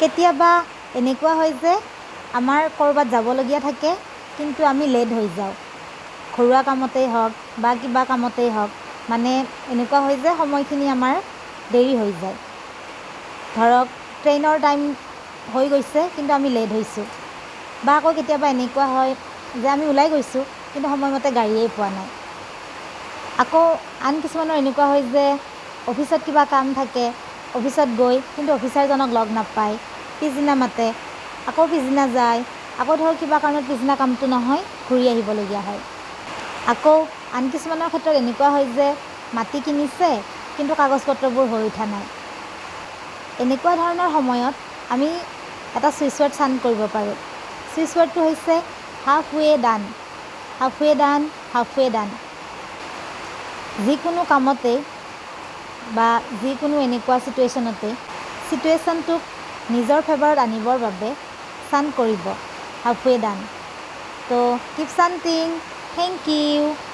কেতিয়াবা এনেকুৱা হয় যে আমাৰ ক'ৰবাত যাবলগীয়া থাকে, কিন্তু আমি লেট হৈ যাওঁ। ঘৰুৱা কামতেই হওক বা কিবা কামতেই হওক, মানে এনেকুৱা হয় যে সময়খিনি আমাৰ দেৰি হৈ যায়। ধৰক ট্ৰেইনৰ টাইম হৈ গৈছে, কিন্তু আমি লেট হৈছোঁ। বা আকৌ কেতিয়াবা এনেকুৱা হয় যে আমি ওলাই গৈছোঁ, কিন্তু সময়মতে গাড়ীয়েই পোৱা নাই। আকৌ আন কিছুমানৰ এনেকুৱা হয় যে অফিচত কিবা কাম থাকে, অফিচত গৈ কিন্তু অফিচাৰজনক লগ নাপায়, পিছদিনা মাতে, আকৌ পিছদিনা যায়, আকৌ ধৰক কিবা কাৰণত পিছদিনা কামটো নহয়, ঘূৰি আহিবলগীয়া হয়। আকৌ আন কিছুমানৰ ক্ষেত্ৰত এনেকুৱা হয় যে মাটি কিনিছে, কিন্তু কাগজ পত্ৰবোৰ হৈ উঠা নাই। এনেকুৱা ধৰণৰ সময়ত আমি এটা চুইচ ৱৰ্ড চান কৰিব পাৰোঁ। চুইচ ৱৰ্ডটো হৈছে half way done, half way done, half way done. যিকোনো কামতেই বা যিকোনো এনেকুৱা চিটুৱেশ্যনতে চিটুৱেশ্যনটোক নিজৰ ফেভাৰত আনিবৰ বাবে চান কৰিব হাফ ৱে ডান। তো কিপ চান্টিং। Thank you.